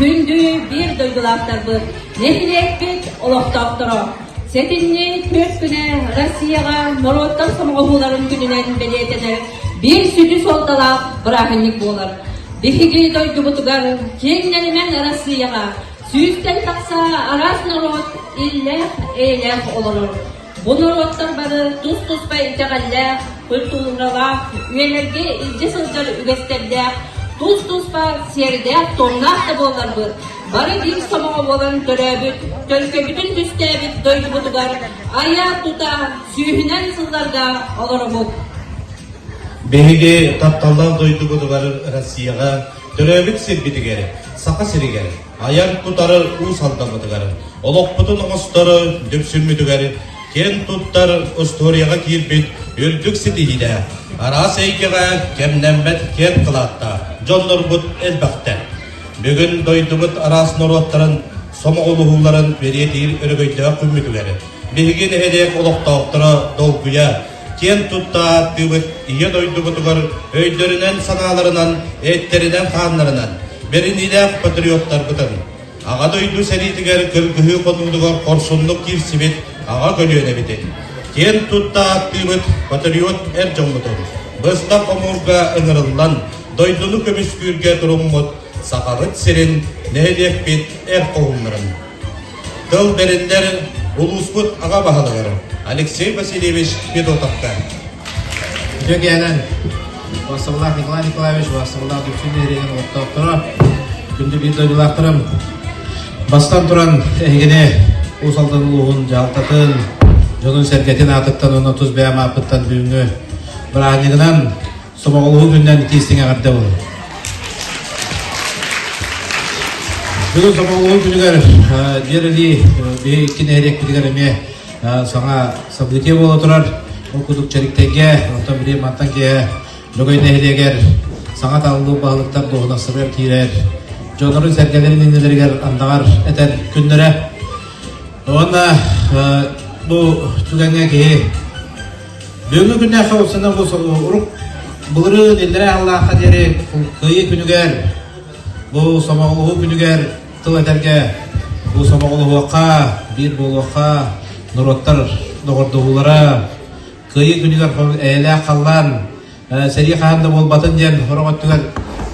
Күндү биир дойдулаахтарбыт, нэһилиэкпит олохтоохторо! Сэтинньи түөрт күнэ Россияҕа норуоттар сомоҕолоһууларын күнүнэн бэлиэтэнэр биир сүдү суолталаах бырааһынньык буолар. Биһиги дойдубутугар киэҥ нэлэмэн Россияҕа сүүстэн тахса араас норуот иллээх, эйэлээх олорор. Бу норуоттар бары тус-туспа итэҕэллээх, культуралаах, үйэлэргэ илдьэ сылдьар үгэстэрдээх, тус-туспа сиэрдээх-туомнаах да буолларбыт, бары биир сомоҕо буолан төрөөбүт, төлкөбүтүн түстээбит дойдубутугар айа-тута сүүһүнэн сылларга олоробут. Биһиги тапталлаах дойдубутугар Россияҕа, төрөөбүт сирбитигэр, Саха сиригэр айар-тутар уус алдаммытыгар, олохпутун оҥостор дүпсүммүтүгэр киэн туттар устуоруйаҕа киирбит үрдүк ситиһиилээх, араас эйгэҕэ кэмнэммэт киэн кылааттаах дьоннорбут элбэхтэр. Бүгүн дойдубут араас норуоттарын сомоҕолоһууларын бэлиэтиир өрөгөйдөөх күммүтүгэр биһиги нэһилиэк олохтоохторо долгуйа, киэн тутта ааттыыбыт Ийэ дойдубутугар өйдөрүнэн-санааларынан, эттэринэн-хааннарынан бэриниилээх патриоттарбытын, Аҕа дойду сэриитигэр кыргыһыы хонуутугар хорсуннук киирсибит аҕа көлүөнэбитин, киэн тутта ааттыыбыт патриот эр дьоммутун, быстах хомуурга ыҥырыллан дойдуну көмүскүүргэ туруммут Сахабыт сирин, нэһилиэкпит эр хоһууннарын. Тыл бэриллэр улууспут аҕа баһылыгар Алексей Васильевич Федотовка. Үтүө киэһэнэн Вассабылаах Николай Николаевич, Вассабылаах Дүпсүн нэһилиэгин олохтоохторо, күндү биир дойдулаахтарым, бастан туран эһигини Уус Алдан улууһун дьаһалтатын, дьонун-сэргэтин аатыттан уонна тус бэйэм ааппыттан бүгүҥҥү бырааһынньыгынан Сомоҕолоһуу күнүнэн итии эҕэрдэ буолун. Бүгүн сомоҕолоһуу күнүгэр биэрэлии биһи икки нэһилиэкпитигэр эмиэ саҥа событие буола турар. Ол курдук Чэриктэйгэ, онтон били мантан киэһэ Лөгөй нэһилиэгэр саҥа талыллыы баһылыктар дуоһунастарыгар киирэр дьоннорун-сэргэлэрин иннилэригэр андаҕар этэр күннэрэ. Уонна бу түгэҥҥэ киһи Бүгүҥҥү күннээххэ уопсайынан бу урук былырыын иллэрээ сыллаахха диэри Кыайыы күнүгэр, бу сомоҕолоһуу күнүгэр тыл этэргэ, бу сомоҕолоһуохха, биир буолуохха, норуоттар доҕордоһуулара, Кыайыы күнүгэр эйэлээх халлаан, сэрии хаһан да буолбатын диэн сорох өттүгэр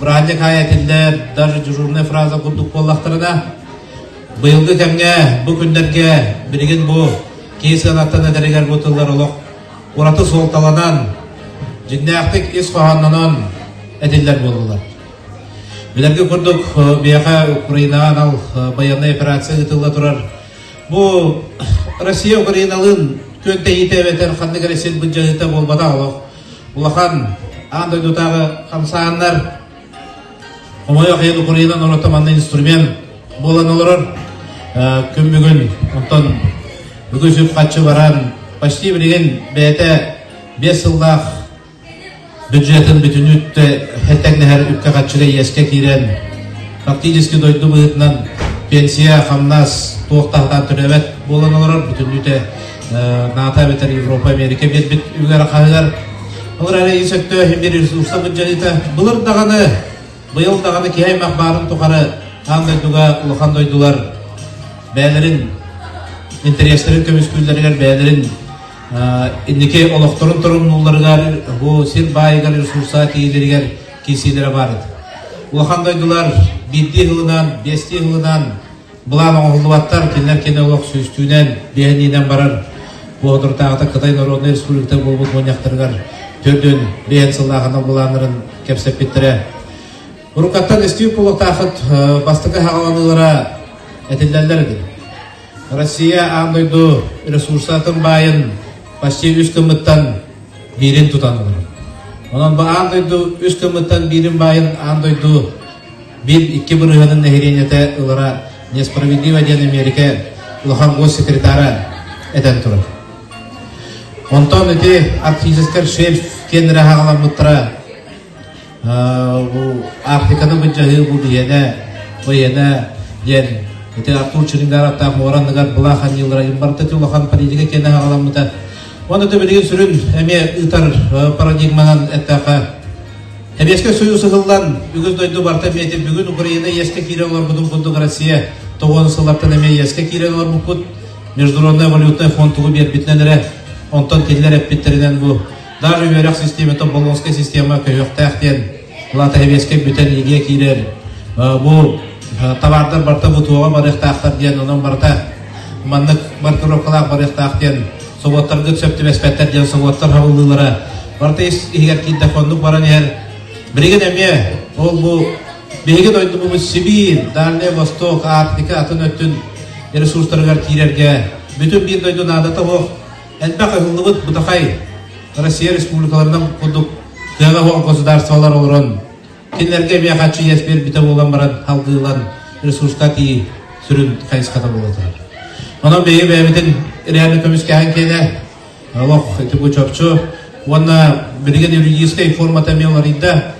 бырааһынньык аайы этиллэр, даже дежурная фраза курдук буоллахтарына, быйылгы кэмҥэ, бу күннэргэ билигин бу Киһи сыанаттан этэригэр бу тыллар олох ураты суолталанан, дьиҥнээхтик ис хоһооннонон этиллэр буоллулар. Билэргэ курдук, биһиэхэ Украинаҕа анал байыаннай операция ыытылла турар. Бу Россия Украиналыын күөнтэһиитэ эбэтэр ханнык эрэ сир былдьаһыыта буолбатах олох. Улахан аан дойдутааҕы хамсааһыннар Хомойуох иһин Украина норуота манна инструмент буолан олорор. Күн бүгүн онтон үгүс үп-харчы баран почти билигин бэйэтэ 5 сыллаах бюджетын бүтүнүүттэ тэҥнэһэр үпкэ-харчыга иэскэ киирэн фактически дойду быһыытынан пенсия, хамнас туох таһытаан төлөөбөт буолан олорор бүтүннүүтэ НАТО эбэтэр Европа, Америка биэрбит үгэр хаһыгар Ол эрээри ис өттө иһин биир ресурса былдьаһыыта былыр даҕаны, быйыл даҕаны киһи аймах баарын тухары аан дойдуга улахан дойдулар бэйэлэрин интэриэстэрин көмүскүүллэригэр, бэйэлэрин инники олохторун торумнуулларыгар, бу сир баайыгар ресурса тиийиилэригэр киирсиилэрэ баар этэ. Улахан дойдулар биирдии сылынан, биэстии сылынан Былаан оҥоһуллубаттар, кинилэр кини олох сүүстүүнэн, биэһэниинэн барар. Бу соторутааҕыта Кытай Народнай Республиката буолбут мунньахтарыгар төрдүн биэһэн сыллаах анал былааннарын кэпсэппиттэрэ. Уруккаттан истибит буолуохтааххыт бастакы хаҕаланыылара этиллэллэр эбит. Россия аан дойду ресурсатын баайын почти үс гыммыттан биирин тутан олорор. Онон бу аан дойду үс гыммыттан биирин баайын аан дойду биир икки бырыһыанын нэһилиэнньэтэ ылара несправедливо диэн Эмиэрикэ улахан госсекретара этэн турар. Онтон ити арктическай шельф киэннэрэ хаҕаламмыттара бу Арктиканы былдьаһыы бу биһиэнэ байыана диэн ити Артур Чилингаровтаах муора анныгар былаах анньыылара барыта ити улахан политика киэнэ хаҕаламмыта. Уонна да билигин сүрүн эмиэ ыытар парадигманан эттэххэ. Сэбиэскэй Союз ыһыллан, үгүс дойду барыта эмиэ бүгүн Украина иэскэ киирэн олорбутун курдук Россия тоҕуон сыллартан эмиэ иэскэ киирэн олорбуппут. Международный валютный фонд тугу биэрбитинэн эрэ, онтон кинилэр эппиттэринэн бу даже үөрэх системата Болонская система көһүөхтээх диэн Улаата Сэбиэскэй бүтэн иигэ киирэр. Бу табаардар барыта бутуоҕа барыахтаахтар диэн, онон барыта маннык маркировкалаах барыахтаах диэн собуоттаргыт сөп түбэспэттэр диэн собуоттар хабыллыылара барыта ис иһигэр киирдэх оннук баран иһэр. Билигин эмиэ ол бу биһиги дойдубут Сибиир, Дальний Восток, Арктика атын өттүн ресурстарыгар киирэргэ бүтүн биир дойду наадата суох элбэх ыһыллыбыт бытахай Россия республикаларынан курдук кыаҕа суох государстволар олорон кинилэргэ эмиэ хаччы иэс биэрбитэ буолан баран халгыылан ресурска тиий сүрүн хайысхата буола турар. Онон биһиги бэйэбитин реально көмүскэһэн киэнэ олох ити бу чопчу уонна билигин юридическай формата эмиэ уларыйда.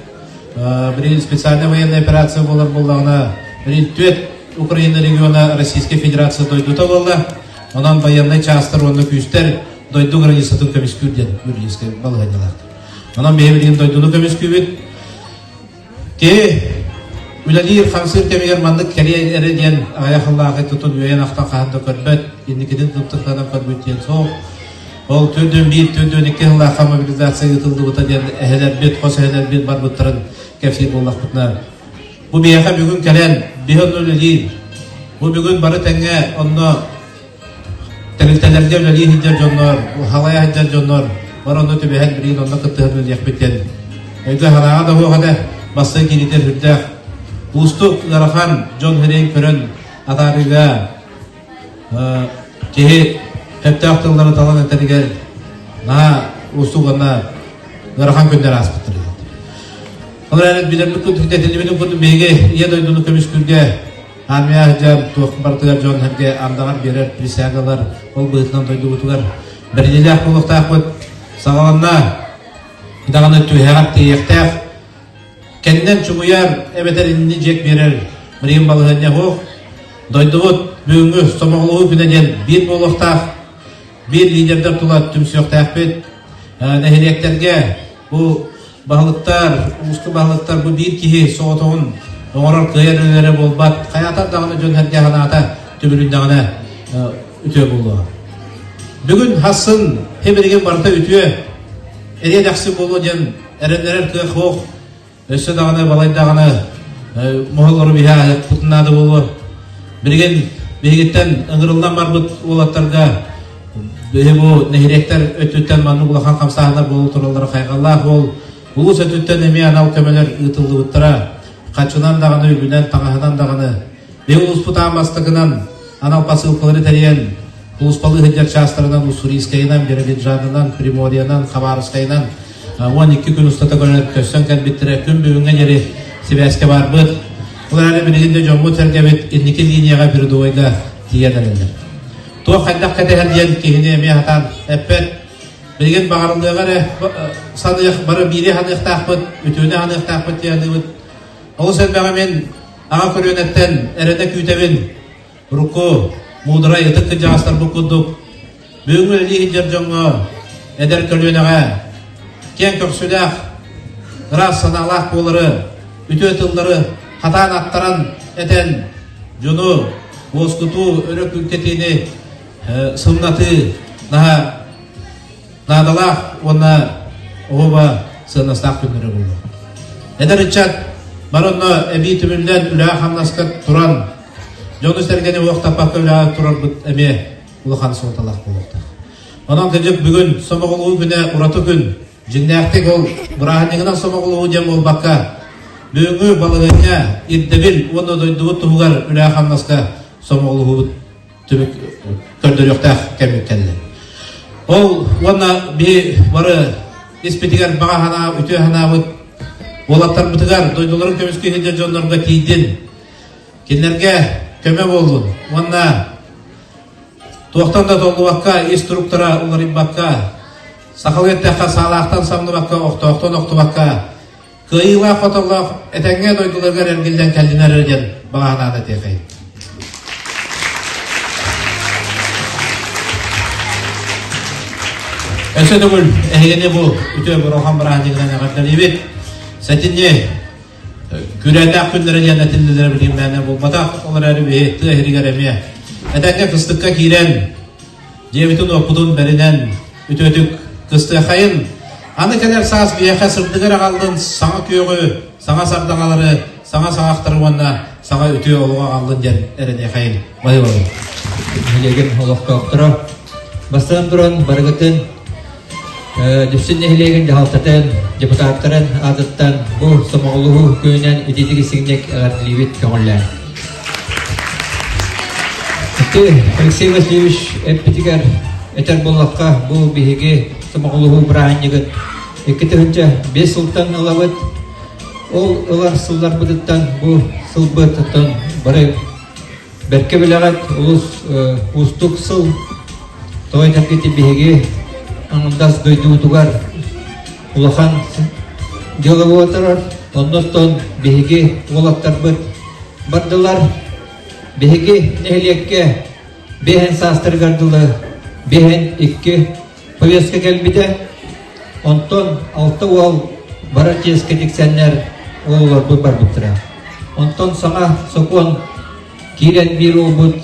Билигин специальная военная операция буолар буоллаҕына билигин түөрт Украина региона Российскай Федерация дойдута буолла. Онон военнай чаастар уонна күүстэр дойду границатын көмүскүүр диэн юридическай балаһыанньалаахтар. Онон биһи билигин дойдуну көмүскүүбүт. Киһи үлэлиир, хамсыыр кэмигэр маннык кэлиэ эрэ диэн аҕыйах сыллааҕы тутун үөйэн ахтан хаһан да көрбөт, инникитин тымтыктанан көрбүт диэн суох. Ол түрдүн биир, түрдүн икки сыллаахха мобилизация ыытыллыбыта диэн эһэлэрбит, хос эһэлэрбит барбыттарын кэпсиир буоллахпытына, бу биһиэхэ бүгүн кэлэн, биһи онно үлэлиир. Бу бүгүн бары тэҥҥэ онно тэрилтэлэргэ үлэлии сылдьар дьоннор, халайа сылдьар дьоннор бары онно түбэһэн билигин онно кыттыһан үлэлиэхпит диэн өйгө-санааҕа да суох этэ. Бастакы киириитэ сүрдээх уустук, ыарахан дьон сирэйин көрөн атаарыыга киһи сөптөөх тыллары талан этэригэр наһаа уустук уонна ыарахан күннэр ааспыттар. Ол эрээри билэрбит курдук, этиллибитин курдук биһиги Ийэ дойдуну көмүскүүргэ Армия сылдьан туох барытыгар дьон сэргэ андаҕар биэрэр присягалар ол быһыытынан дойдубутугар бэриниилээх буолуохтаахпыт. Саҕаланна даҕаны түһэҕэр тиийиэхтээх. Кэннинэн чугуйар эбэтэр иннини дьиэк биэрэр билигин балаһыанньа суох. Дойдубут бүгүҥҥү сомоҕолоһуу күнэ диэн биир буолуохтаах. Биир лидердэр тула түмсүөхтээхпит. Нэһилиэктэргэ Бу баһылыктар, уустук баһылыктар бу биир киһи соҕотоҕун оҥорор кыайар үлэлэрэ буолбат. Хайаатар даҕаны дьон сэргэ санаата түбүлүннэҕинэ үтүө буолуо. Бүгүн хассын хибиригин барыта үтүө, эриэ-дэхси буолуо диэн эрэннэрэр кыах суох. Өссө даҕаны балай даҕаны моһоллору биһи аһыахпытын наада буолуо. Билигин биһигиттэн ыҥырыллан барбыт уолаттарга биһи бу нэһилиэктэр өттүттэн маннык улахан хамсааһыннар буола тураллара хайҕаллаах ол улуус өттүттэн эмиэ анал көмөлөр ыытыллыбыттара хаччынан даҕаны үбүнэн таҥаһынан даҕаны биһи улууспут аан бастакынан анал посылкалары тэрийэн Улууспалыы сылдьар чаастарынан Уссурийскайынан, Биробиджанынан, Приморьянан, Хабаровскайынан 12 күн устата көрөн көссөн кэлбиттэрэ. Күн бүгүҥҥэ диэри сибээскэ барбыт. Ол эрээри билигин да дьоммут-сэргэбит инники линияҕа передовойга тиийэн эрэллэр. Туох хайдах кэтэһэр диэн киһини эмиэ сатаан эппэт. Билигин баҕарыллыаҕа эрэ саныах, бары биири саныахтаахпыт, үтүөнү саныахтаахпыт диэн саныыбыт. Олус элбэҕи мин аҕа көлүөнэттэн эрэнэ күүтэбин. Урукку муударай ытык кырдьаҕастарбыт курдук бүгүҥҥү үлэлии сылдьар дьоҥҥо, эдэр көлүөнэҕэ киэҥ көхсүлээх, ыраас санаалаах буолары, үтүө тыллары хатаан аттаран этэн, дьону уоскутуу, өрө күүркэтиини сымнатыы наһаа наадалаах уонна оһуоба сыаннастаах күннэрэ буолла. Эдэр ыччат бары онно эбии түмүллэн үлэҕэ-хамнаска туран, дьону-сэргэни уохтаппакка үлэҕэ турарбыт эмиэ улахан суолталаах буолуохтаах. Онон кырдьык бүгүн сомоҕолоһуу күнэ ураты күн. Дьиҥнээхтик ол бырааһынньыгынан сомоҕолоһуу диэн буолбакка, бүгүҥҥү балаһыанньа, ирдэбил уонна дойдубут туһугар үлэҕэ-хамнаска сомоҕолоһуубут түмүк көрдөрүөхтээх кэммит кэллэ. Ол уонна биһи бары испитигэр баҕа санаа, үтүө санаабыт уолаттарбытыгар, дойдуларын көмүскүү сылдьар дьоннорго тиийдин, кинилэргэ көмө буоллун уонна туохтан да толлубакка, ис туруктара уларыйбакка, сахалыы эттэххэ саалаахтан самныбакка, охтоохтон охтубакка, кыайыылаах-хотоллоох этэҥҥэ дойдуларыгар эргиллэн кэллинэр эрэ диэн баҕа санааны этиэхэй. Өссө төгүл эһигини бу үтүө борохан бырааһынньыгынан эҕэрдэлиибит. Сэтинньи Күрээтээх күннэрэ диэн этиллилэр билигин мээнэ буолбатах, ол эрээри биһи тыа иһигэр эмиэ этэҥҥэ кыстыкка киирэн, дьиэбитин-уоппутун бэринэн үтүөтүк кыстыахайын. Аны кэлэр саас биһиэхэ сырдыгы эрэ аҕаллын, саҥа күөҕү, саҥа сардаҥалары, саҥа саҕахтары уонна саҥа үтүө олоҕу аҕаллын диэн эрэниэхэйин. Баһыыбалын. Нэһилиэгим олохтоохторо бастатан туран барыгытын Дүпсүн нэһилиэгин дьаһалтатын, депутаттарын аатыттан бу сомоҕолоһуу күнүнэн итиитик истиҥник эҕэрдэлиибит көҥүллээн. Ити Алексей Васильевич эппитигэр этэр буоллахха, бу биһиги сомоҕолоһуу бырааһынньыгын 2005 сылтан ылабыт. Ол ылар сылларбытыттан бу сылбыт оттон бары Бэркэ билэҕит, олус уустук сыл. Тоҕо этэргити биһиги аҥардас дойдубутугар улахан дьыала буола турар. Оннуттан биһиги уолаттарбыт бардылар. Биһиги нэһилиэккэ биэһэн саастарыгар дылы биэһэн икки повестка кэлбитэ. Онтон алта уол барар чиэскэ тиксэннэр уолларбыт барбыттара. Онтон саҥа сокуон киирэн биир уолбут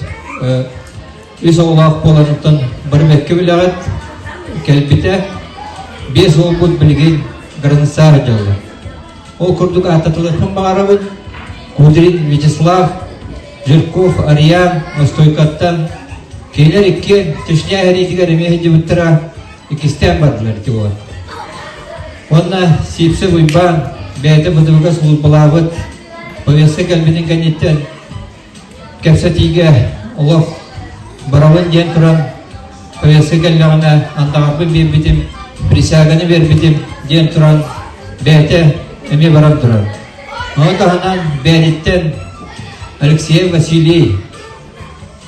үс оҕолоох буоларыттан бары бэккэ билэҕит, кэлбитэ. Биэс уолбут билигин границаҕа дьаллар. Ол курдук ааттатылыахпын баҕарабын. Кудрин Вячеслав, Жирков Ариан Остуойкаттан кинилэр иккиэн Чечня сэриитигэр эмиэ сылдьыбыттара. Иккистээн бардылар ити уол. Уонна Сивцев Уйбаан бэйэтэ ФДВ-га сулууспалаабыт повестка кэлбитин кэнниттэн кэпсэтиигэ олох барабын диэн туран повестка кэллэҕинэ андаҕарбын биэрбитим, присяганы биэрбитим диэн туран бэйэтэ эмиэ баран турар. Ону таһынан бэйэтиттэн Алексеев Василий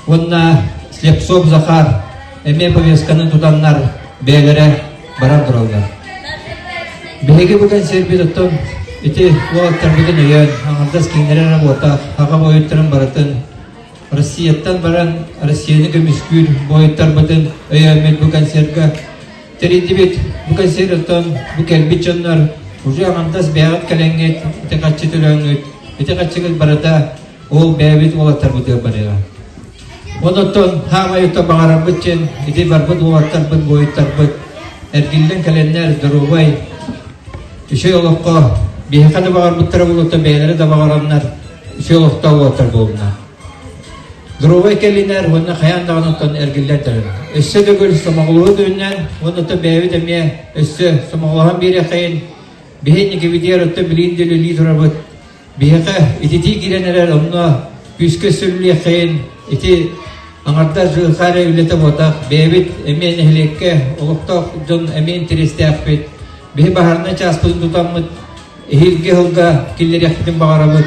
Уонна Слепцов Захар эмиэ повестканы тутаннар бэйэлэрэ баран тураллар. Биһиги бу кэнсиэрбит оттон ити уолаттарбытын өйөөн, аҥардас кинилэри эрэ буолбатах, аҕа буойуттарын барытын Россияттан баран Россияны көмүскүүр буойуттарбытын өйөөммүт бу концертка тэрийдибит. Бу концерт оттон бу кэлбит дьоннор уже аҥардас бэйэҕит кэлэҥҥит, ити хаччы төлөөҥҥүт, ити хаччыгыт барыта Ол бэйэбит уолаттарбытыгар барыаҕа. Онтон хаамай оттон баҕарарбыт диэн ити барбыт уолаттарбыт, буойуттарбыт эргиллэн кэлэннэр доруобай, үчүгэй олоххо биһиэхэ да баҕарбыттара буолуоттан бэйэлэрэ да баҕараннар үчүгэй олохтоох уолаттар буолунна. Доруобай кэллинэр уонна хайаан даҕаны оттон эргиллэр дарын. Өссө төгүл сомоҕолоһуу күнүнэн уонна оттон бэйэбит эмиэ өссө сомоҕолоһон биэриэххэйин. Биһи инникибитигэр оттон билигин да үлэлии турабыт. Биһиэхэ ититии киирэн эрэр, онно күүскэ сүрүллүөххэйин, ити аҥардас ЖХ эрэ үлэтэ буотах, бэйэбит эмиэ нэһилиэккэ олохтоох дьон эмиэ интэриэстээхпит. Биһи баһаарынай чааспытын тутаммыт, эһиилги сылга киллэриэхпитин баҕарабыт.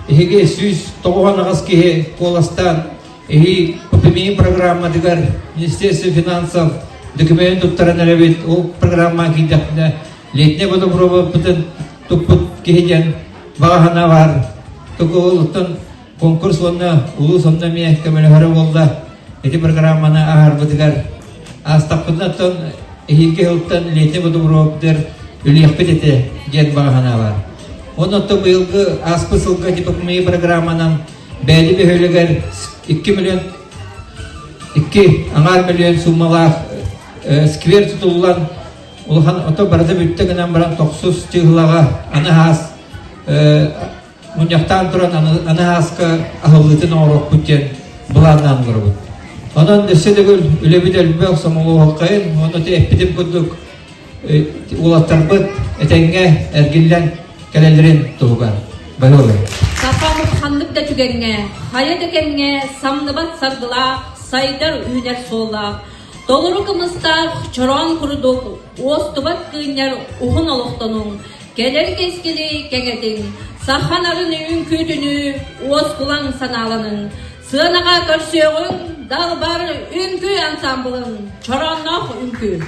Эһиги 198 киһи куоластаан, эһиил ППМИ программатыгар Министерство финансов документ туттаран эрэбит. Ол программаҕа киирдэхпинэ летний водопроводпытын туппут киһи диэн баҕа санаа баар. Тугу конкурс уонна улуус онно эмиэ көмөлөһөрө буолла. Ити программаны ааһарбытыгар аастахпытына оттон эһиилги сылтан летний водопроводтар үлүөхпүт этэ диэн баҕа санаа баар. Онон оттон быйылгы ааспыт сылга типа программанан Бээди бөһүөлэгэр 2 миллион 2 аҥаар миллион суумалаах сквер тутуллан Улахан ото барыта бүттэ гынан баран тохсус чыыһылаҕа аны аас мунньахтаан туран аны ааска аһыллыытын оҥоруохпут диэн былааннаан олоробут. Онон өссө төгүл үлэбит элбэх сомоҕолоһуоххайын уонна эппитим курдук уолаттарбыт этэҥҥэ эргиллэн кэлэллэрин туһугар. Баһыыбай. Сахабыт ханнык да түгэҥҥэ, хайа да кэмҥэ самныбат саргылаах, сайдар үүнэр суоллаах Толору кымыстаах чороон курдук уостубат кыынньар уһун олохтонуҥ, кэлэр кэскили кэҥэтиҥ, саха нарын үҥкүүтүнүү уоскулаҥ санааланыҥ, сыанаҕа көрсүөҕүҥ далбар үҥкүү ансаамбылын чороонноох үҥкүү.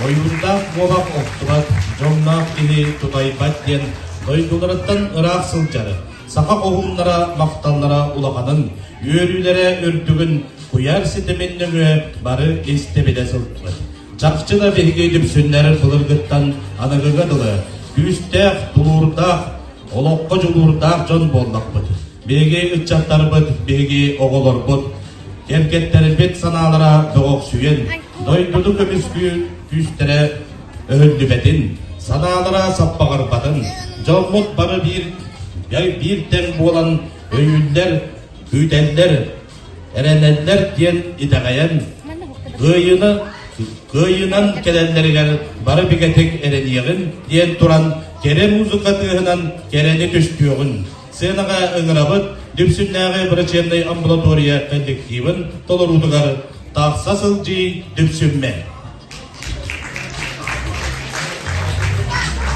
Ойуурдаах буолах охтубат, дьонноох киһи тутайбат диэн дойдуларыттан ыраах сылдьар саха хоһууннара махталлара улаханын, үөрүүлэрэ үрдүгүн куйаар ситимин нөҥүө бары истэ-билэ сылдьыбыт. Чахчы да биһиги дүпсүннэр былыргыттан аныгыга дылы күүстээх, тулуурдаах, олоххо дьулуурдаах дьон буоллахпыт. Биһиги ыччаттарбыт, биһиги оҕолорбут, кэргэттэрбит санаалара бөҕөхсүйэн, дойдуну көмүскүүр күүстэрэ өһүллүбэтин, санаалара саппаҕырбатын, дьоммут бары биир, биир тэҥ буолан өйүүллэр, күүтэллэр, эрэнэллэр диэн итэҕэйэн, кыайыыны кыайыынан кэлэллэригэр бары бигэтик эрэниэҕин диэн туран кэрэ музыка тыаһынан кэрэни түстүөҕүн. Сценаҕа ыҥырабыт Дүпсүннээҕи врачебнай амбулатория коллективын толоруутугар тахса сылдьыы Дүпсүммэ.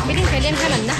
Билин кэлиэм хананна.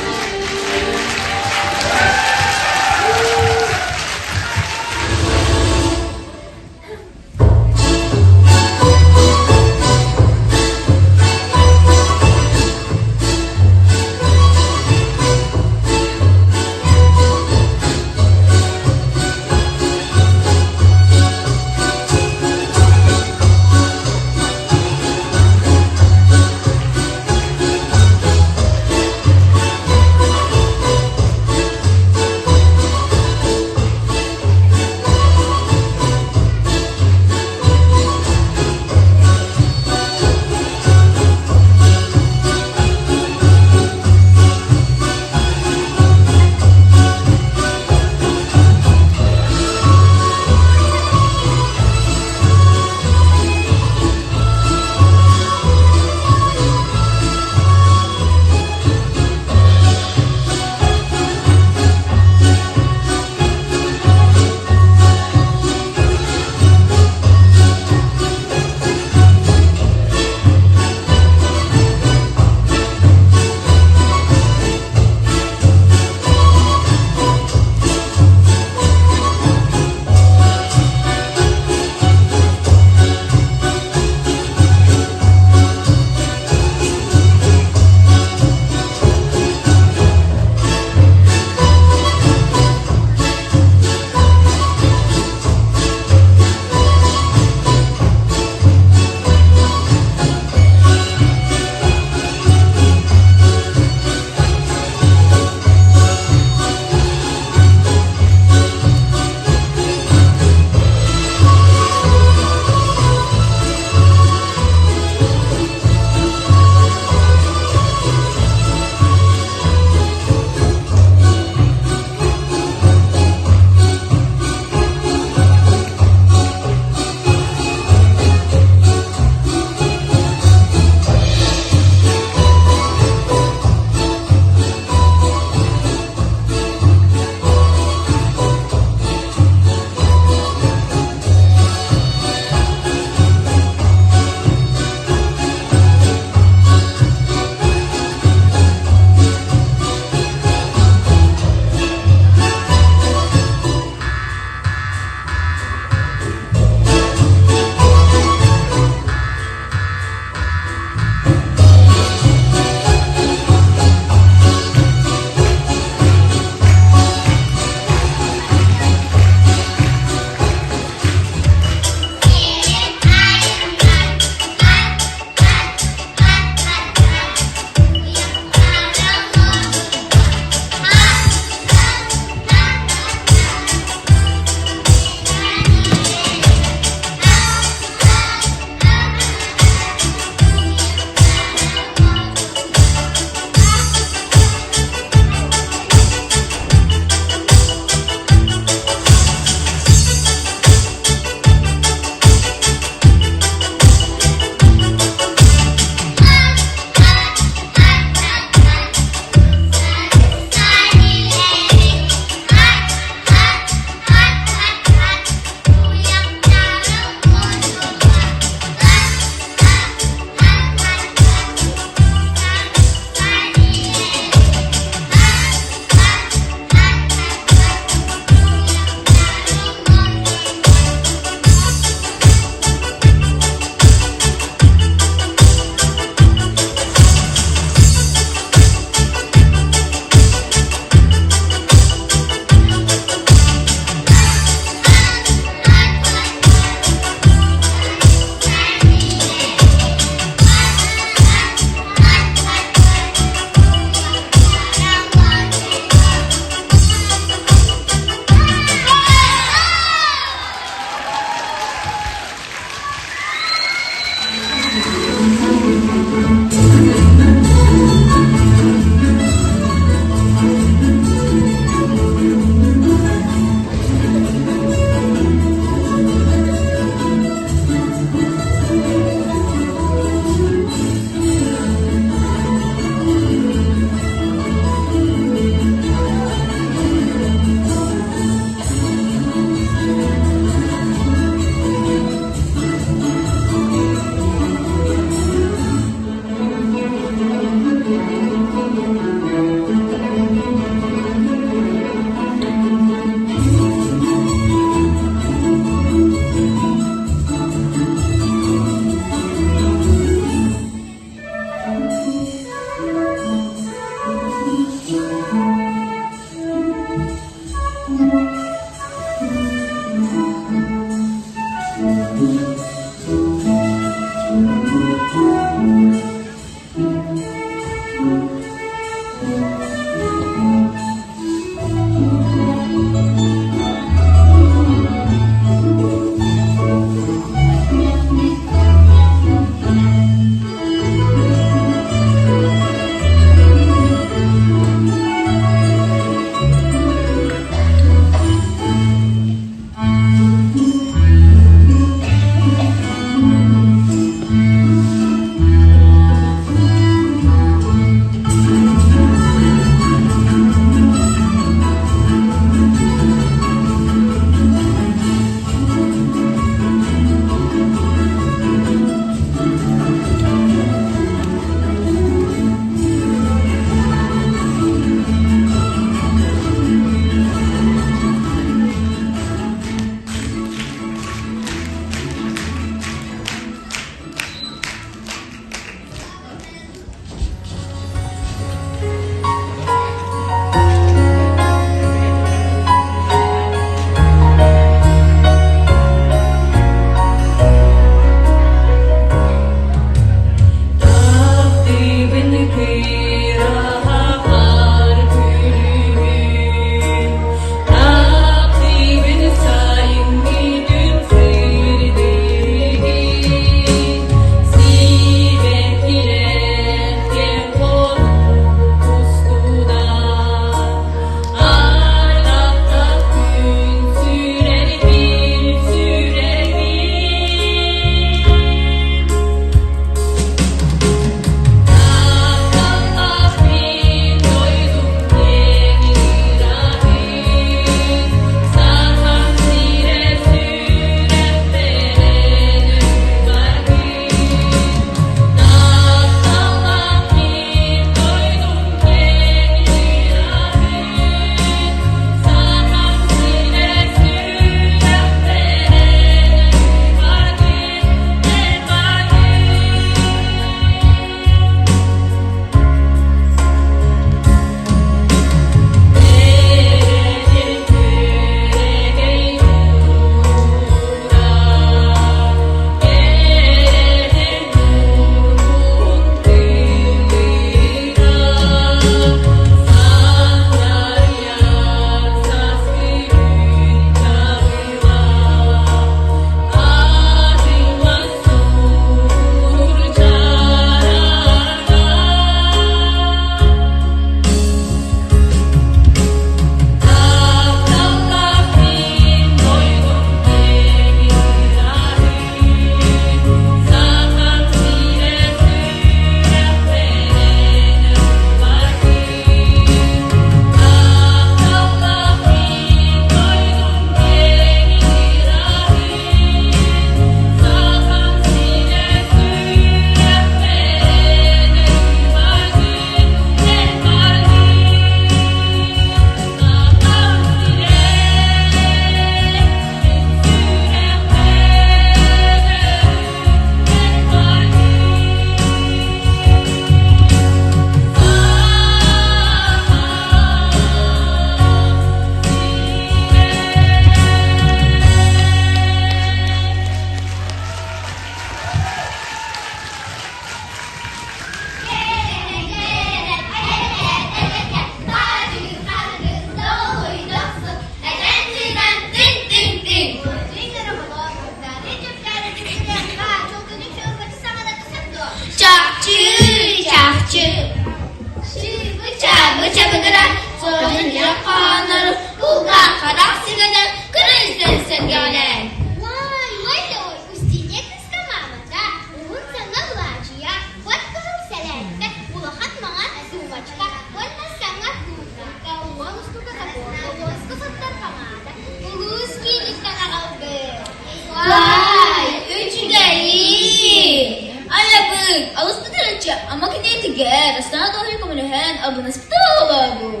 Ама киниэтигэр Астана тоһуйа көмөлөһөн абыныспыта буолуо дуу?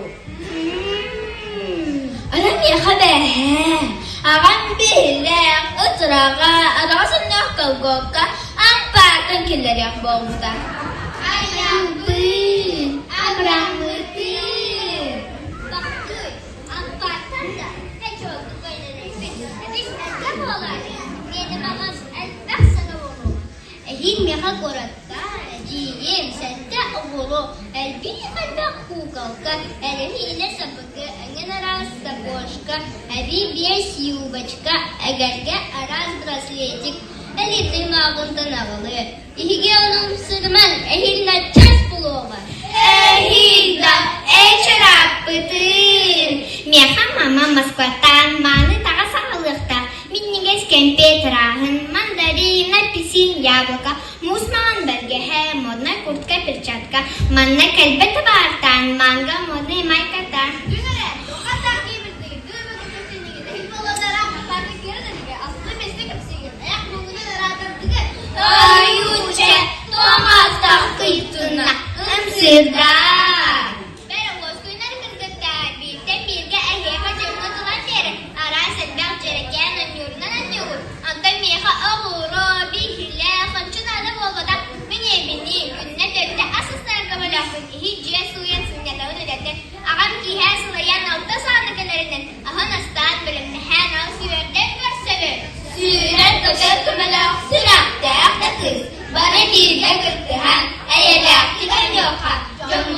Ара миэхэ бээһээ, аҕам биһилэх, ытыраҕа, араҕас өҥнөөх колготка ампаартан киллэриэх буолбута. Айампыын, абыраммытын. Бахтый, ампаартан да эчоотук өйдөнөрбүт эбис элбэх буолар. Миэнэ маҕан элбэх сана буолуоҕа. Эһиил миэхэ куоракка эдьиийим сэттэ оҕолоох элбии-элбэх куукалка, эрэһиинэ саппыкы, эҥин араас сапожка, эбии биэс юбочка, эгэлгэ араас браслетик, элитный мааҕынтан аҕалыа. Иһиги ону умсугумаҥ, эһиил наччас булуоҕа. Эһиил да эчэрааппытын. Миэхэ мама Москваттан мааны таҕас аҕалыахтаах Минньигэс кэмпиэт ырааһын, мандарин, апельсин, яблоко, муус маҥан бэргэһэ, моднай куртка, перчатка, манна кэлбэт табаартаан, манго, модный майката. Ойууча, тоҥоттох кыйтына, ымсыырдаа. Бэрэ уоскуйнар кыргыттар бииртэн бииргэ эһиэхэ дьоҥҥо тылан биэрэр араас элбэх дьэрэкээн оонньуурунан оонньуугут. Онтон миэхэ оҕуруо, биһилэх, ончу наада буолбатах. Мин ийэбинии күннэ төрдө ас астарарга бөлөхпүн иһит дьиэ сууйан сынньатабын үлэтэ. Аҕам киэһэ сылайан алта сааны кэлэринэн аһын астаан бэлэмнэһэн ас үөрдэн көрсөбүн. Сүүрэр-көтөр көмөлөөх сүрэхтээх да кыыс бары бииргэ кыттыһан эйэлээхтик оонньуохха, дьоммут.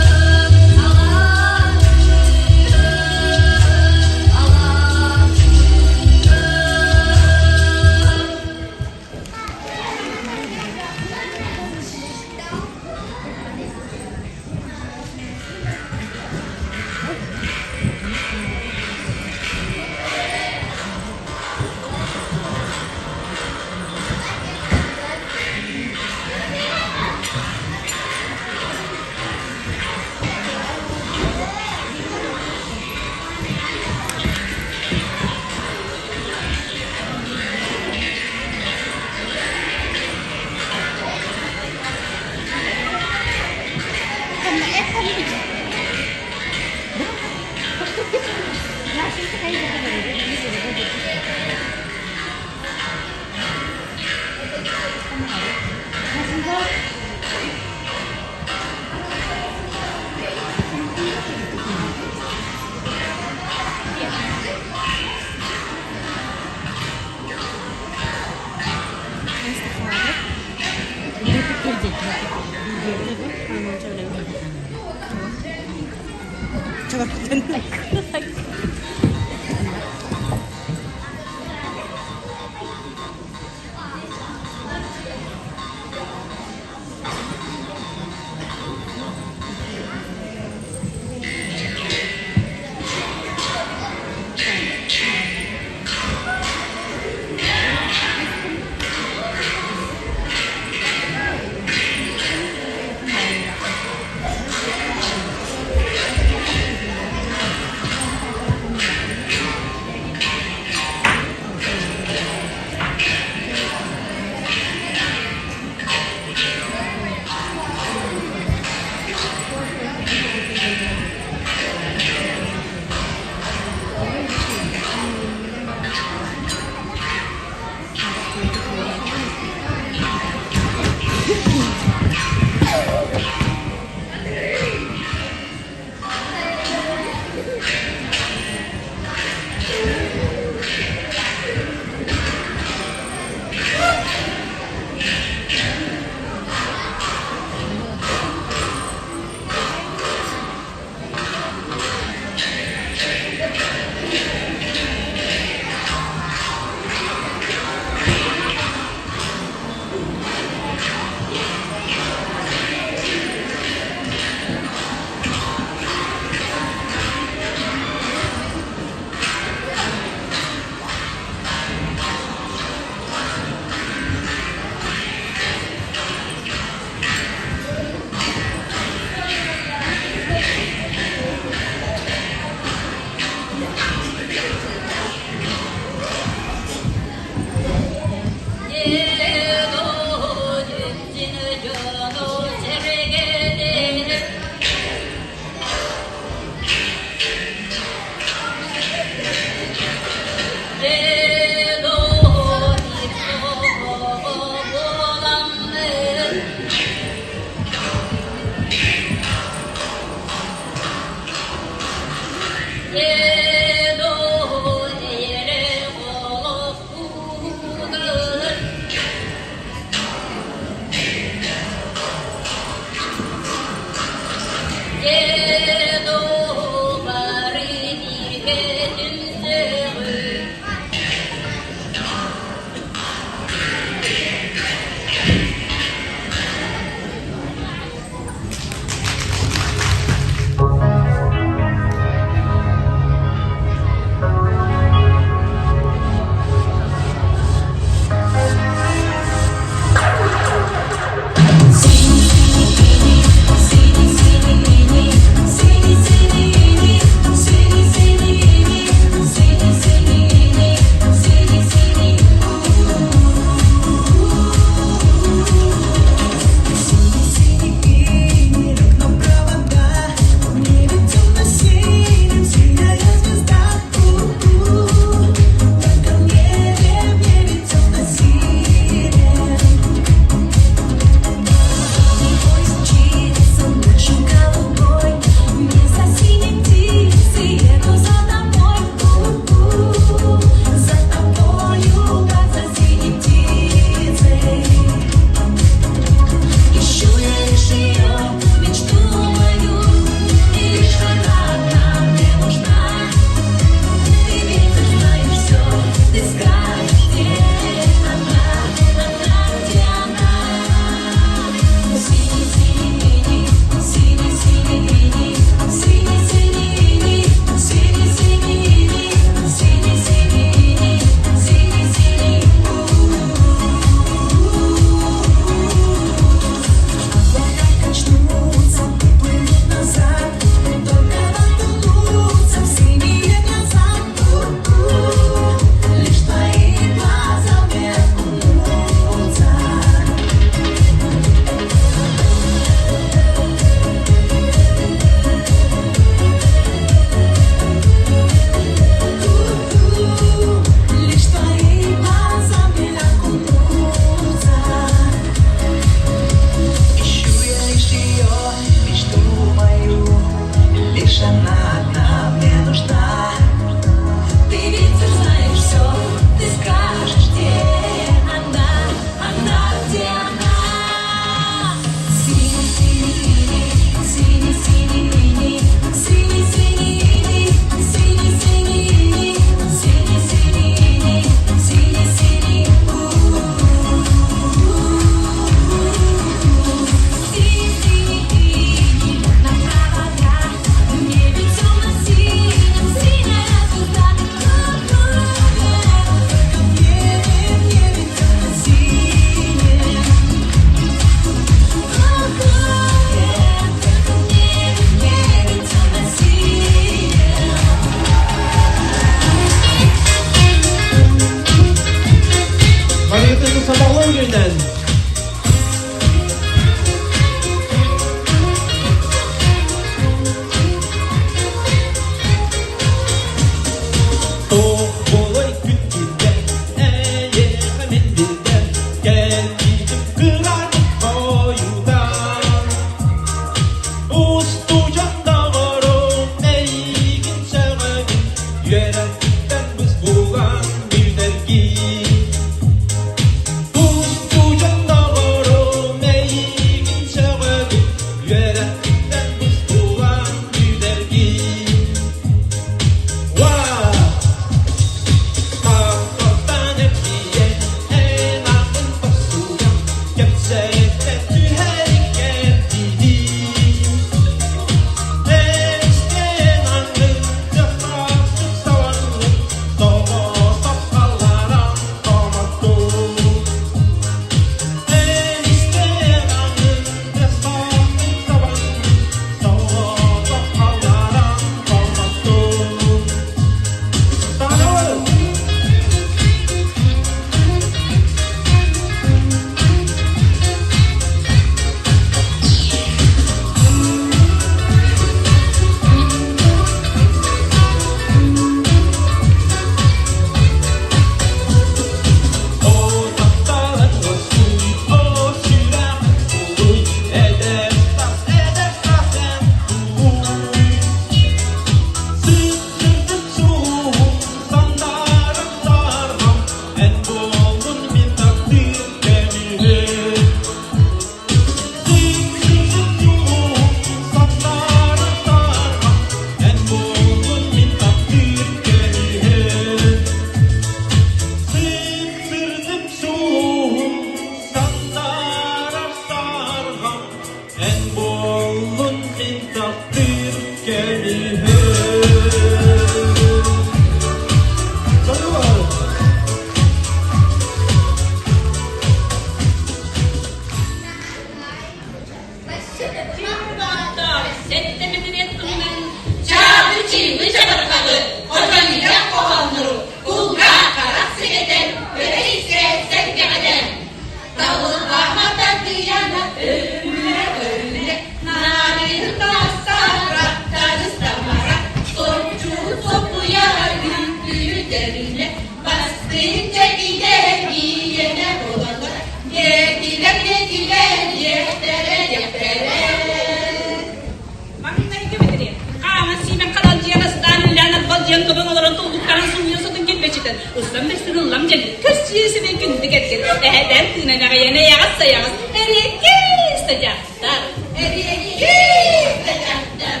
Эһэтэн тыынан аҕыйан эйэҕэс-сайаҕас эриэккис да дьахтар. Эриэккис да дьахтар.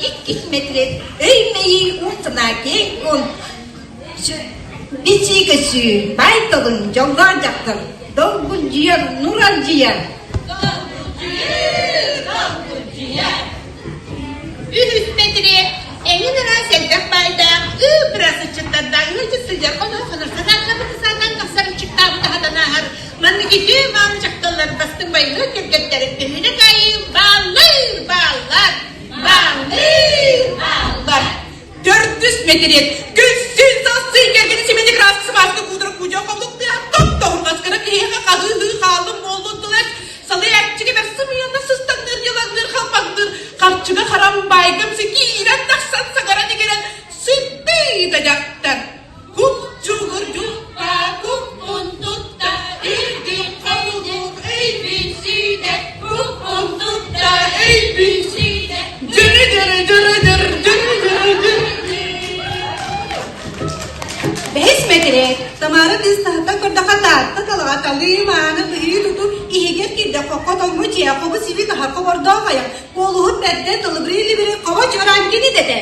Иккис мэтириэт өй-мэйии уун санаа киэҥ уун Бичии көсүү, баай толун, дьоллоох дьахтар, долгулдьуйар, нуралдьыйар. Долгулдьуйар, долгулдьуйар. Үһүс мэтириэт эҥин араас элбэх баайдаах ыы-бырас ыччаттардаах ыалдьыт сылдьар хонор-хонор санаатаабыт саатаан тахсар ыччыктаабыт аһатан ааһар маннык үтүө мааны дьахталлар бастыҥ байылыат кэргэттэрин төһүүнэ таайыы бааллар бааллар бааллар бааллар Төрдүс мэтириэт күлсүн сассын кэргэни симэни кырааска сыбааска куудара куудьа хомук тыаһа топ-тоһурҕас гына киһиэхэ хаһыы-һыы хааллым буоллун тылас салайааччыга бэр сымыйанна сыстаҥныыр дьылаҥныыр халбаҥныыр харчыга харам баайгамсы киирэн тахсан саҥаран игирэн сыттыы да дьахтар куп-чугур дьукка куппун тутта үрдүк хомулук өйбүн сүүтэ куппун тутта өйбүн сүүтэ дьыры-дьыры-дьыры-дьыр дьыры-дьыры-дьыр Бэһис мэтириэт Тамара кыыс таһыттан көрдөххө Таатта талаҕа талыы мааны быһыы тутуу иһигэр киирдэ хокко тоҥму дьиэ хобу сиби таһар хобордоох айах куолуһут бэрдэ тылыбырыы либири хобо чуораан кини дэтэ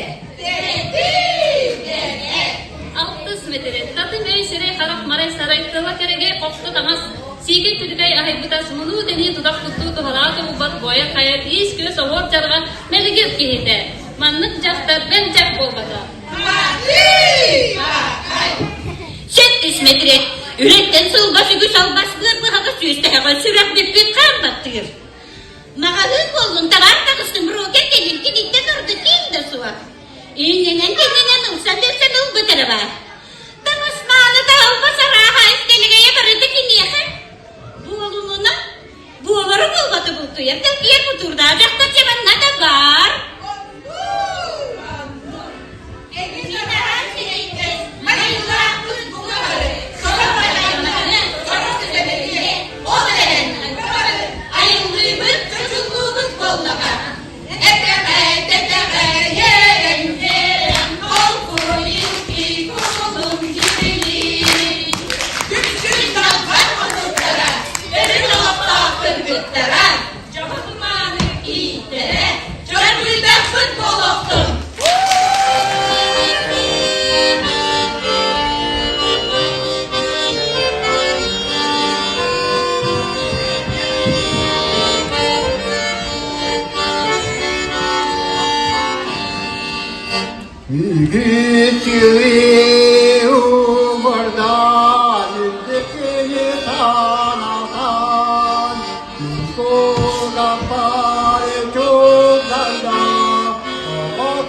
Алтыс мэтириэт Татым өй сирэй харах марай сарай тыла кэрэгэй хохто таҥас сиикэй күдүкэй аһыйбытас мунуу тэнии тутах туттуу туһалаах тобулбат буойар хайа тиис-күөс оһуор дьарҕа мэлигир киһитэ. Маннык дьахтар бэл-дьах буолбата. Сэттис мэтириэт Үлэттэн сылбас үгүс албас быар быһаҕас сүүстэһэҕэ сүрэх бүппүт хаан баттыыр. Маҕаһыын буоллун табаар таҕыстым брокер кэлин киниттэн ордук ким да суох. Иннинэн-кэннинэн ылсан берсэн ылбыт эрэ баар. Таҥас мааны таһылбас арааһа истэлэгэйэ барыта киниэхэ. Буолумуна, буолары буолбаты бултуйар дэлбийэр бутуурдаах дьахтар дьэ манна да баар. Айыллыыбыт, чочуллуубут буоллаҕа. Этэҕэ, тэтэҕэ, иэрэм, холкуйун кулун киһилии. Күпсүн далбар хотуттара, өрүн олохтоох кыргыттара, Дьоһун мааны ииттэрэ, чорбуйдахпыт буолуохтун! Үгүчү убардан үрдүкүнү санатан, Кугаппар чугарда, оҕо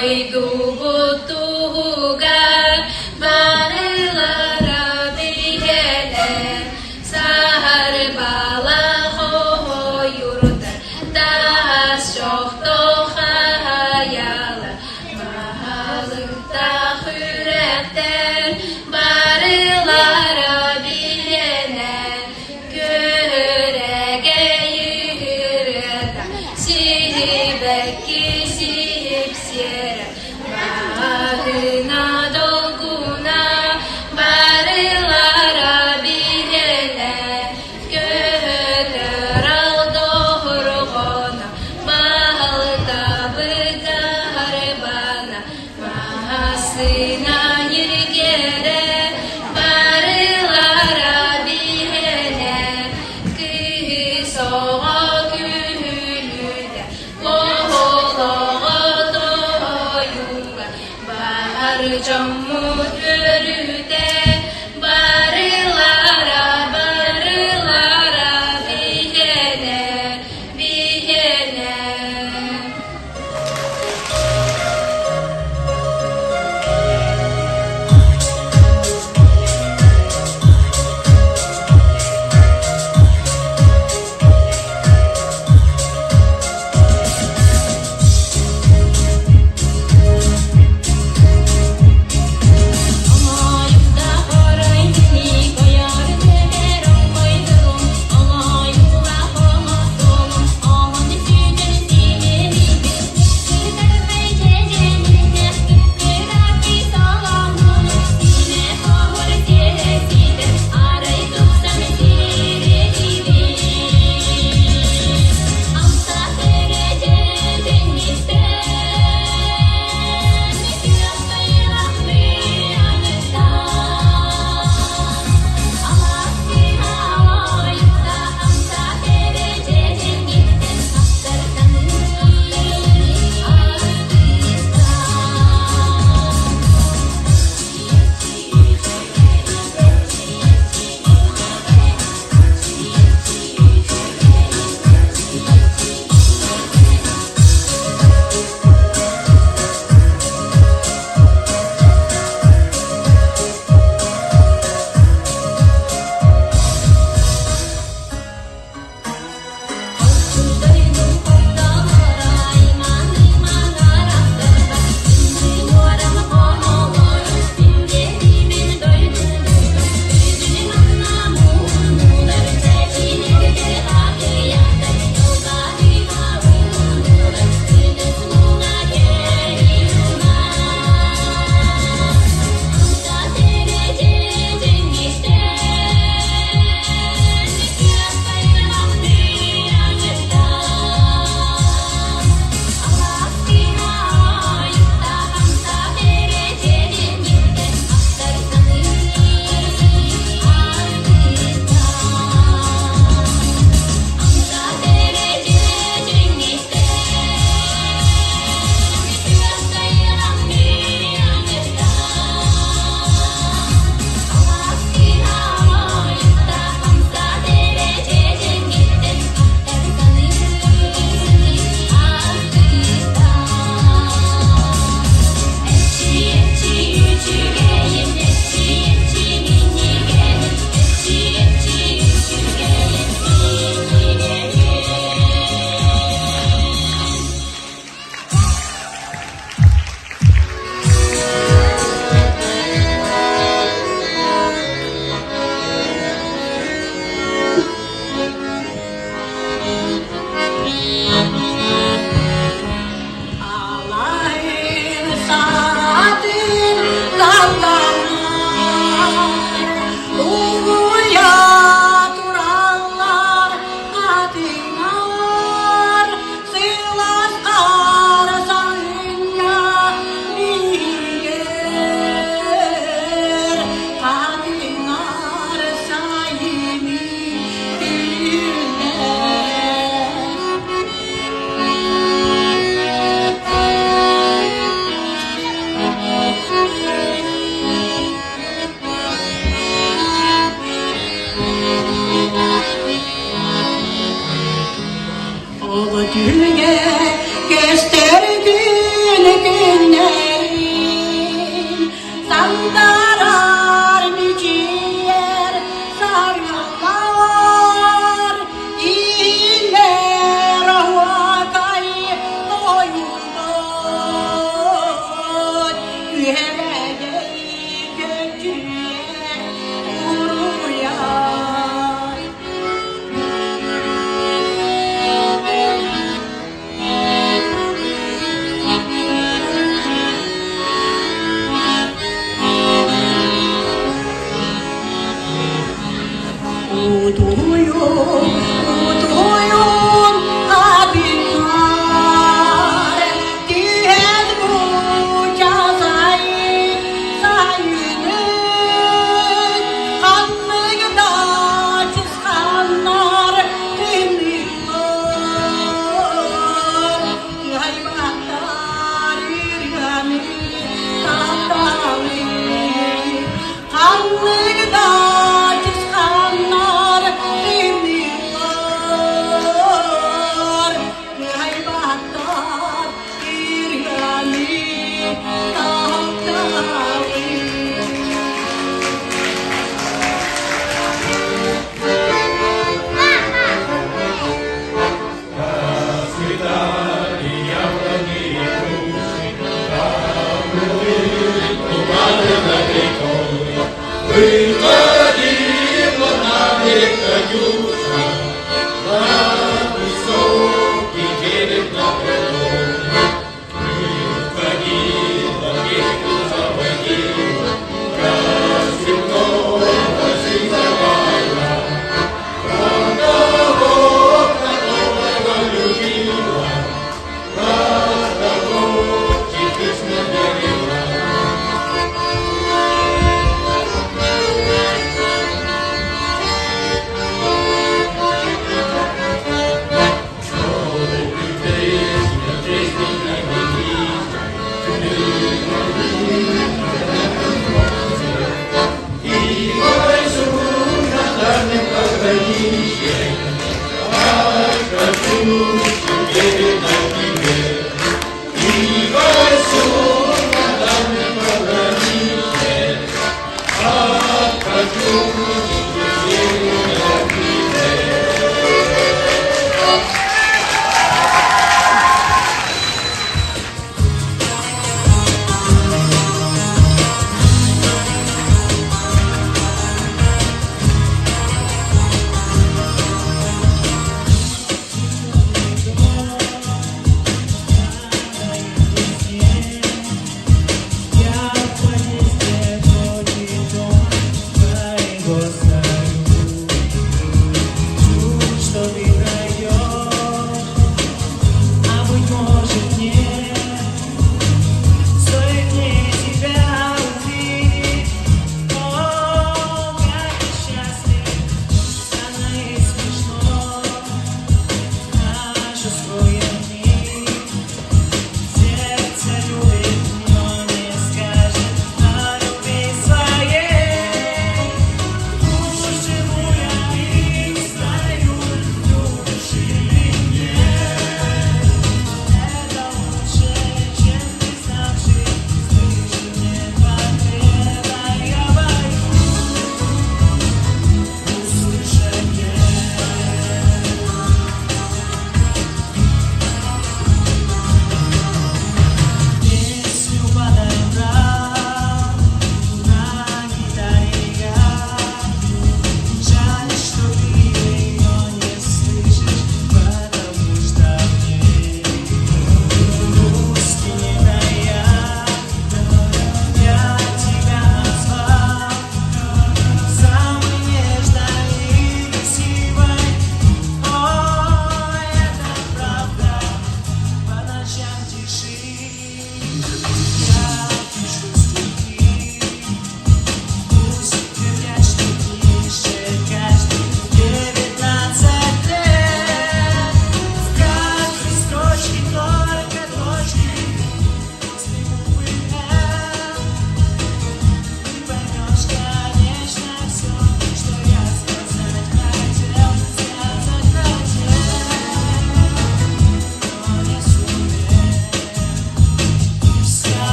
Дойдубут туһугар барылара биһиэнэ саһарбалаах ойуурдар таас чохтоох хайалар баһылыктаах үрэхтэр барылара биһиэнэ Күөрэгэй ырыата сиһибэкки сиһипсиэрэ Баһына долгуна барылара биһиэнэ Көтөр алдоһурҕана Баһылтабыт арбана Массыына ньиргиэрэ барылара биһиэнэ Кыыс оҕо күлүүтэ оһолоҕо тойуга Бар дьоммут үөрүүтэ барылара барылара биһиэнэ биһиэнэ.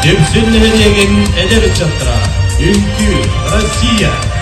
Дүпсүн нэһилиэгин эдэр ыччаттара Үҥкүү Россия!